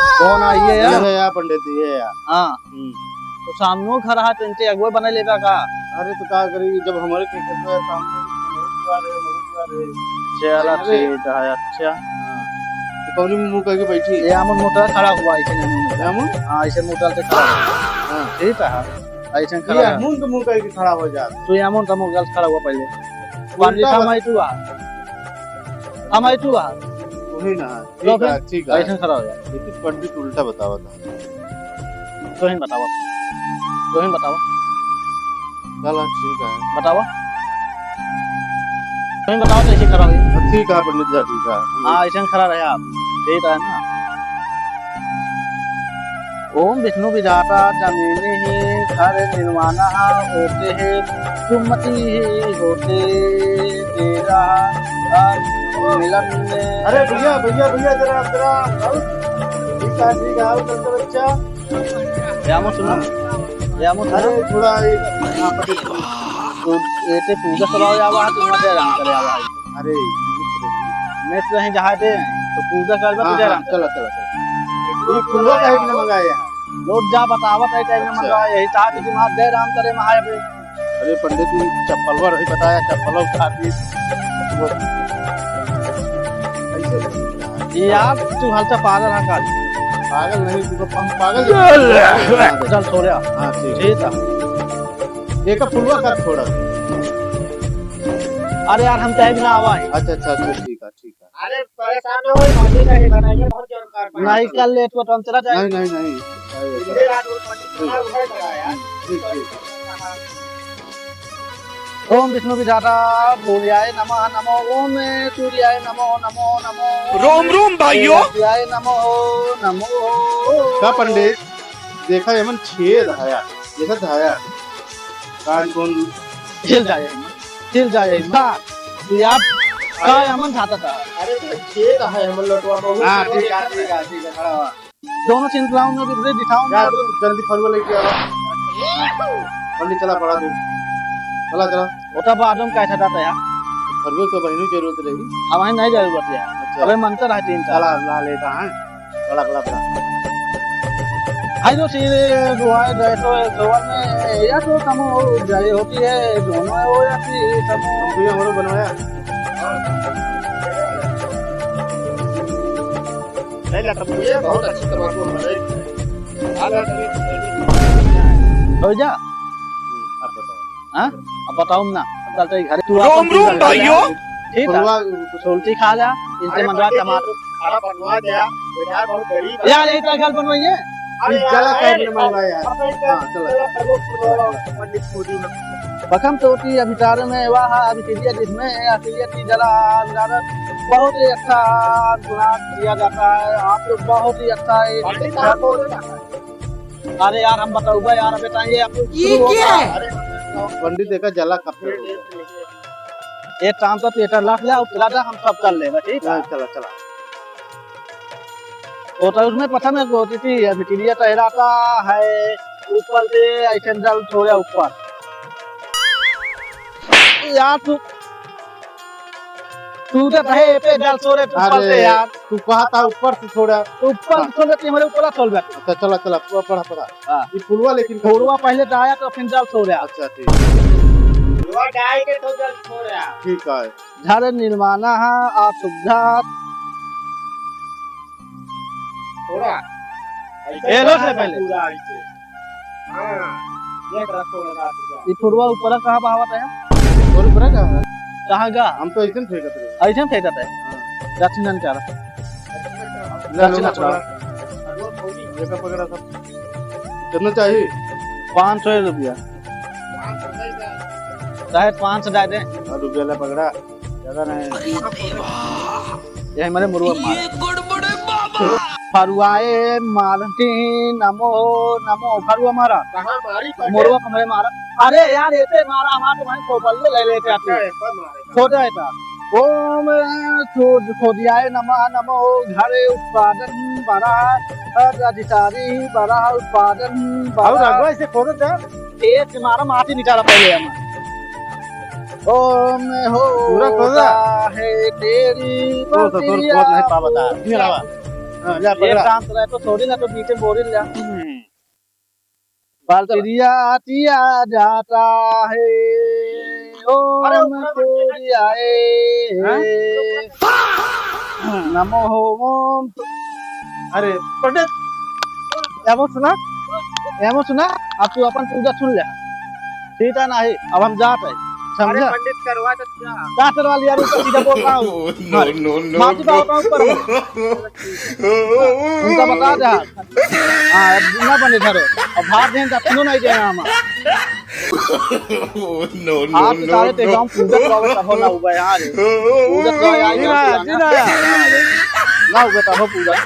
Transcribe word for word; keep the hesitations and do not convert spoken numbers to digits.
कौन आ, ये या? ये या पंडित, ये या। हाँ। हम्म। तो सामनो घर है, तो इनके अगुआ बना लेगा का? अरे, तो का करी, जब हमारे के खेत में सामने मरुआ रहे, मरुआ रहे। चला, अरे। ठीक है, अच्छा। हाँ। तो कौनी मुंह करके बैठी? ये अमन मोटर खड़ा हुआ, ऐसे नहीं मुंह। ये अमन? हाँ, ऐसे मोटर से खड़ा हुआ। हाँ। ठीक है, ऐसे खड़ा ये हुआ। अमन तो मुंह करके खड़ा हो जा। तो ये अमन तो मुंह करके खड़ा हुआ पहले। उल्टा पंडित, हम बत- आई तू आ। हम आई तू आ। वही ना। ठीक तो है, फिर ठीक है। ऐसे खड़ा हो जा। लेकिन पंडित उल्टा बतावा था। तोहिन बतावा। तोहिन बतावा। चला, ठीक है। बतावा। तोहिन बतावा तो ऐसे खड़ा हो जा। ठीक है, पंडित जी, ठीक है। हाँ, ऐसे खड़ा रहे आप। ठीक है ना? ओम विष्णु विधाता जमीनी ही घर निर्माण होते हैं, सुमति ही होते तेरा मिलन में। अरे भैया, भैया, भैया, जरा, जरा, बहुत ठीक है, ठीक है, आओ, चलते बच्चा। या मत सुना, या मत सुना। अरे, थोड़ा ये, यहाँ पर तो ये ते पूजा करवा जावा है, तुम्हारे आराम करे आवा है। अरे, मित्र, मित्र हैं जहाँ पे, तो पूजा करवा, हाँ, तुझे हाँ, आराम करे। चला, चला, चला। ये फुलवा काहे के मंगाए हैं? लोग जा बतावत है, काहे के अच्छा। मंगाए, यही चाहत कि तुम्हारे जय राम करे महादेव। अरे पंडित जी, चप्पलवा रही बताया, चप्पलवा उतार दी। वो ऐसे? ये यार, तू हल्का पागल है का? पागल नहीं, तू तो हम पागल चल, छोड़ यार। हाँ, ठीक। ठीक है। ये का फुलवा का छोड़ा? अरे यार, हम चाहे बिना आवा है। अच्छा, अच्छा, अच्छा, ठीक है, ठीक है। अरे, परेशान ना हो, मम्मी का ही बनाइए, बहुत जरूर कार पानी। नहीं, कल लेट को तो हम चला जाए। नहीं, नहीं, नहीं। सीधे रात को पंडित जी का उधर चला यार। ठीक, ठीक। ओम विष्णु विधाता सूर्याय नमः नमो, ओम सूर्याय नमो नमो नमो, रोम रोम भाइयों। सूर्याय नमो नमो। का पंडित, देखा एमन छेद है यार, देखा धाया। कान कौन हिल जाए, हिल जाए। बा, तू यार, का हमन खाता था? अरे, तो छेद है, हमन लोटवा बहुत हाँ, ठीक है, ठीक है, ठीक है, खड़ा हुआ। दोनों चिंतलाओं में भी दिखाओ जा, ना। तू जल्दी फरुआ लेके आवा। पंडित चला, पड़ा तू। चला, चला। ओटा बा आदम का ऐसा जाता है। फरुआ तो बहिनों जरूरत रही। अब वहीं नहीं जरूरत है। अच्छा। अबे मंत्र है तीन चार। चला, ला लेता है। बड़ा, बड़ा, बड़ा। हाय जो श्री गुहाय जय सो सोवन में या तो समो जय होती है, दोनों हो या कि समो। हम तो ये हमरो बनवाया। नहीं, लटक ये बहुत अच्छी तरह से बने। हो जा। हम्म, अब बताओ। हाँ? अब बताओ ना। अब चलते ही घरे। तू रोम अपन रोम भाइयों। ठीक है। फुलवा सोलटी खा जा, इनसे अरे मंगवा भाई, टमाटर। खाना बनवा दे यार, बेचारा बहुत गरीब है। यार, यही तो घर बनवाइए। अरे ई जला यार, काहे अरे, मंगवा यार? अब एक हाँ, चलो। चलो, चलो, चलो, पंडित खोजी ना। बखम चोटी अभिचार में वाह अभिक्रिया जिसमें अक्रिया की जला अंगार बहुत ही अच्छा गुणगान किया जाता है। आप लोग बहुत ही अच्छा है। पंडित साहब बोल रहे हैं। अरे यार, हम बताऊबा यार, अबे टाइम ये आप ये शुरू क्या होगा। है? अरे, पंडित देखा जला कब तक होगा। एक काम कर, तू एटा लाख ले, उतरा जा, हम सब कर लेबा, ठीक है? हाँ, चला, चला। वो तो उसमें पता नहीं होती थी, अभी टिलिया टहराता है, ऊपर से ऐसे जल छोड़ा ऊपर। यार, तू तू तो कहे पे जल सोरे तू अरे, पलटे यार। तू कहा था ऊपर से छोड़ा। ऊपर हाँ। से छोड़ दे, हमारे ऊपर छोड़ दे। अच्छा, चला, चला, पढ़ा, पढ़ा, पढ़ा। हाँ। ये फुलवा लेकिन फुलवा पहले डाया तो फिर जल सोरे। अच्छा, ठीक। फुलवा डाय के तो जल छोड़ा। ठीक है। घर निर्माण है, आप सुविधा। थोड़ा। ये लो से पहले। पूरा ऐसे। हाँ, ये तरफ को लगा दिया। ये फुलवा ऊपर कहाँ बहावत है? और ऊपर कहाँ है? कहाँ का? हम तो ऐसे ही फेंकत रहे। ऐसे ही फेंकत है? हाँ। दक्षिण अंचल। ले लो दक्षिण ना अंचल। थोड़ा। ये का पकड़ा सब। कितना चाहिए? पाँच सौ रुपया। चाहे पाँच सौ दे दे। हाँ, रुपया ले पकड़ा। ज्यादा नहीं। अरे देवा। ये हमारे मुरुआ मारा। ये गड़बड़ है बाबा। फरुआए मालती नमो नमो। फरुआ मारा। कहाँ मारी पहले? मुरुआ हमारे मारा। अरे यार, ऐसे मारा, हमारे तो भाई खोपल्लो ले लेते आप। अच्छा, एक बार मारे। खोदा है था। ओम सूर्य खोदियाए नमः नमो। घर उत्पादन बड़ा, अधिकारी बड़ा, उत्पादन बड़ा। और अगवा ऐसे खोदत जा। तेज मारा, माटी निकाला पहले हम। ओम हो पूरा खोदा। है तेरी खोद, खोद, खोद, नहीं पावता। नहीं आवा। हाँ, जा ये पकड़ा। काम तो रहे तो छोड़ी ना तो बीच में बोरी ले जा। बाल तो चिड़िया चिया जाता है, ओ अरे, मैं ऊपर बैठ के चिड़िया ए, हाँ? नमो ओम। अरे, पंडित। एमो सुना, एमो सुना, अब तू अपन पूजा सुन ले। ठीक है ना, है, अब हम जात है, अरे, समझा? पंडित करवा तो क्या? का करवा लिया, रुक, सीधा बोल रहा हूँ। Oh, no, अरे, no, no, माफी no। पाओ, पाओ, ऊपर हो। उनका बता दे, हाँ। हाँ, अब ना बने धरो। अब भाग दें, तो अपनो नहीं देना हम। Oh, no, no, आप no, सारे ते no। गाँव पूजा करवावे तब हो ना हुआ यार। पूजा करवावे आई जी ना, ना, जी ना। ना हुआ तब हो पूजा।